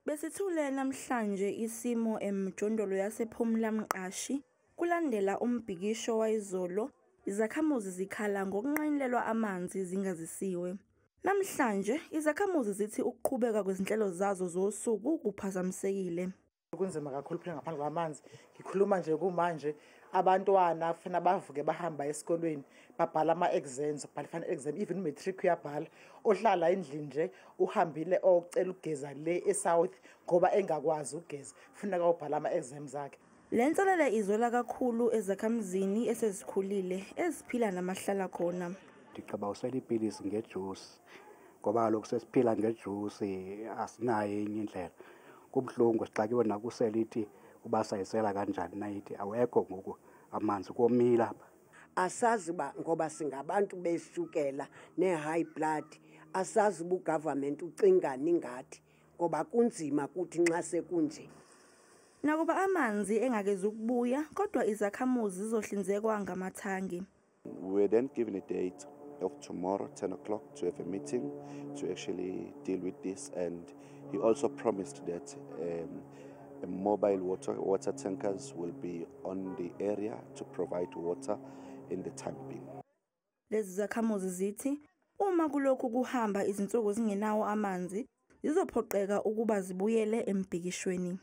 Besithule namhlanje isimo emjondolo yasePhumla Mqashi kulandela umbhikisho wayizolo, izakhamuzi zikhala ngokunqanyulelwa amanzi zingazisiwe. Namhlanje izakhamuzi zithi ukuqhubeka kwezinhlelo zazo zosuku kuphazamisekile. Kunzima kakhulu phela ngaphandle kwamanzi. Ngikhuluma nje kumanje, abantwana kufanele bavuke bahamba esikolweni, babhala ama-exams, babhala final exam, even u-matric uyabhala. Ohlala endlini nje uhambile ocela ukugeza le e-South ngoba engakwazi ukugeza, kufuneka ubhala ama-exams akhe. Le nselele izwela kakhulu ezakhamuzini esezikhulile eziphila namahlala khona. Ndigqiba usela iipilisi ngejusi ngoba kaloku sesiphila ngejusi, asinayo enye indlela. Kubuhlungu, sixakiwe nakusela iti uba sayisela kanjani na iti, awekho ngoku amanzi, komile apha. Asazi uba ngoba singabantu beshukela ne-high blood, asazi uba u-government ucingani ngathi ngoba kunzima kuthi nxa sekunje. Nakuba amanzi engakezukubuya, kodwa izakhamuzi zizohlinzekwa ngamathangi. We were then given a date of tomorrow, 10 o'clock, to have a meeting to actually deal with this. And he also promised that a mobile water tankers will be on the area to provide water in the time being. Lezi zakhamuzi zithi uma kulokhu kuhamba izinsuku zingenawo amanzi, zizophoqeka ukuba zibuyele embhikishweni.